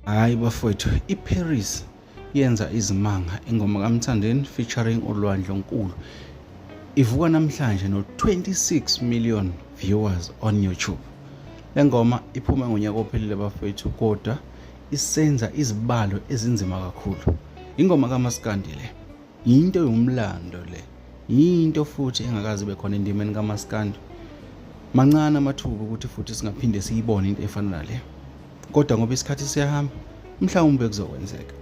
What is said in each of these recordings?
Hayi bafowethu, iParis yenza izimanga, ingoma kaMthandeni featuring uLwandle Nkulu ivuka namhlanje no-26 million viewers on YouTube. Le ngoma iphume ngonyaka ophelile bafowethu, kodwa isenza izibalo ezinzima kakhulu. Ingoma kaMaskandi le, yinto yomlando le, yinto futhi engakaze ibe khona endimeni kaMaskandi. Mancane amathuba ukuthi futhi singaphinde siyibone into efana nale, kodwa ngoba isikhathi siyahamba, mhlawumbe kuzokwenzeka.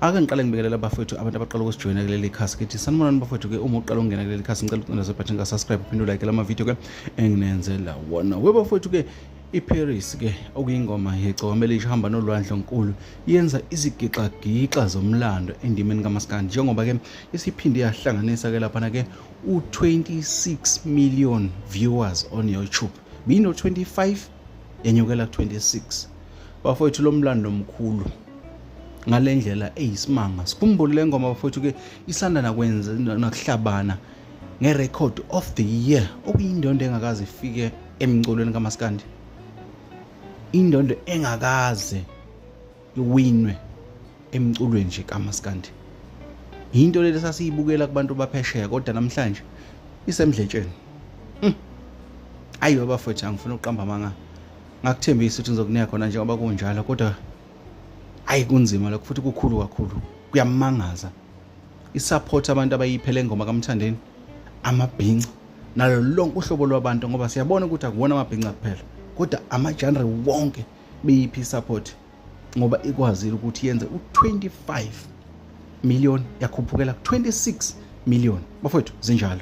Ake ngiqale ngibikelela abafowethu, abantu abaqala ukusijoyina kuleli khasi, kithi sanibonani bafowethu. Ke uma uqala ukungena kuleli khasi, ngicela ucindeze ibhathini ka-subscribe, uphinde ulike lama video ke enginenzela wona. We bafowethu, ke iParis ke, okuyingoma yeGcokama Elisha hamba noLwandle Nkulu, yenza izigixagixa zomlando endimeni kaMaskandi, njengoba ke isiphinde yahlanganisa ke laphana ke u-26 million viewers on YouTube. Bino-25, yenyukela ku-26. Bafowethu, lo mlando omkhulu ngale ndlela eyisimanga. Sikhumbule le ngoma bafowethu ke isanda nakwenza nakuhlabana nge-record of the year, okuyindondo engakaze ifike emculweni kaMaskandi, indondo engakaze iwinwe emculweni nje kaMaskandi. Into leli sasiyibukela kubantu baphesheya, kodwa namhlanje isemdletsheni. Ayi bafowethu, angifuna ukuqamba amanga, ngakuthembisa ukuthi ngizokunika khona njengoba kunjalo, kodwa ayi, kunzima lokho futhi kukhulu kakhulu, kuyamangaza isupport abantu abayiphele ngoma kaMthandeni, amabhinca nalo lonke uhlobo lwabantu, ngoba siyabona ukuthi akuwona amabhinca kuphela, kodwa ama-genre wonke beyiphi isupport, ngoba ikwazile ukuthi yenze u-25 million, yakhuphukela ku-26 million. Bafowethu, zinjalo.